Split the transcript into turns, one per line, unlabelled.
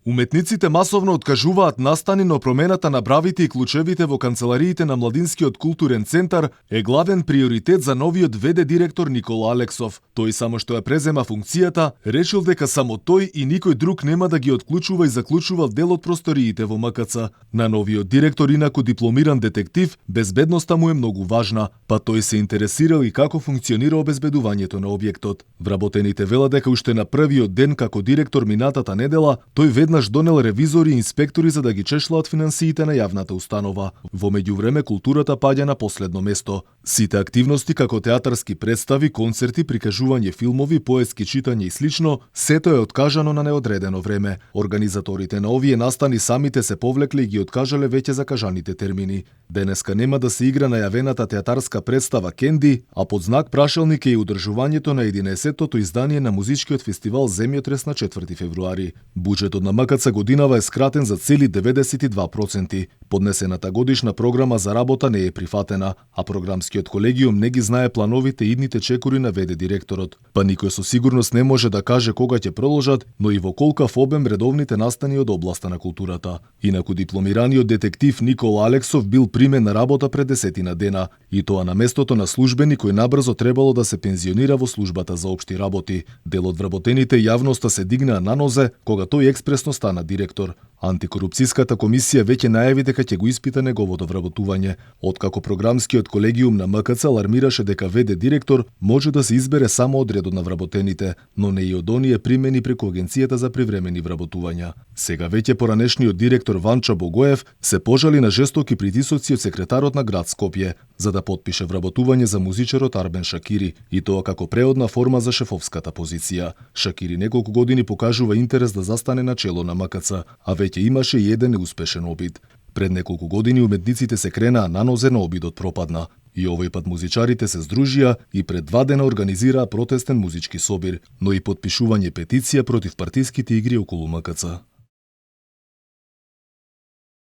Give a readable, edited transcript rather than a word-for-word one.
Уметниците масовно откажуваат настани, но промената на бравите и клучевите во канцелариите на Младинскиот културен центар е главен приоритет за новиот ВД директор Никола Алексов. Тој само што ја презема функцијата, решил дека само тој и никој друг нема да ги отклучува и заклучува дел од просториите во МКЦ. На новиот директор, инаку дипломиран детектив, безбедноста му е многу важна, па тој се интересирал и како функционира обезбедувањето на објектот. Вработените велат дека уште на првиот ден како директор минатата недела, тој веднаш донел ревизори и инспектори за да ги чешлаат финансиите на јавната установа. Во меѓувреме културата паѓа на последно место. Сите активности како театарски представи, концерти, прикажување филмови, поетски читање и слично, сето е откажано на неодредено време. Организаторите на овие настани самите се повлекле и ги откажале веќе закажаните термини. Денеска нема да се игра најавената театарска представа Кенди, а под знак прашалник е и одржувањето на 11-тото издание на музичкиот фестивал Земјотрес на 4 февруари. Буџетот на МКЦ годинава е скратен за цели 92%. Поднесената годишна програма за работа не е прифатена, а програмскиот колегиум не ги знае плановите и идните чекори на ВД директорот. Па никој со сигурност не може да каже кога ќе продолжат, но и во колкав обем редовните настани од областа на културата. Инаку дипломираниот детектив Никола Алексов бил примен на работа пред 10 дена, и тоа на местото на службеник кој набрзо требало да се пензионира во службата за општи работи. Дел од вработените јавноста се дигнаа на нозе кога тој експресно стана директор. Антикорупцијската комисија веќе најави дека ќе го испита неговото вработување, откако програмскиот колегиум на МКЦ алармираше дека ВД директор може да се избере само од редот на вработените, но не и од оние примени преку Агенцијата за привремени вработувања. Сега веќе поранешниот директор Ванчо Богоев се пожали на жестоки притисоци од секретарот на град Скопје за да потпише вработување за музичарот Арбен Шакири, и тоа како преодна форма за шефовската позиција. Шакири неколку години покажува интерес да застане на чело на МКЦ, а веќе имаше и еден неуспешен обид. Пред неколку години уметниците се кренаа на нозе, но обидот пропадна. И овој пат музичарите се здружија и пред 2 дена организираа протестен музички собир, но и потпишување петиција против партиските игри околу МКЦ.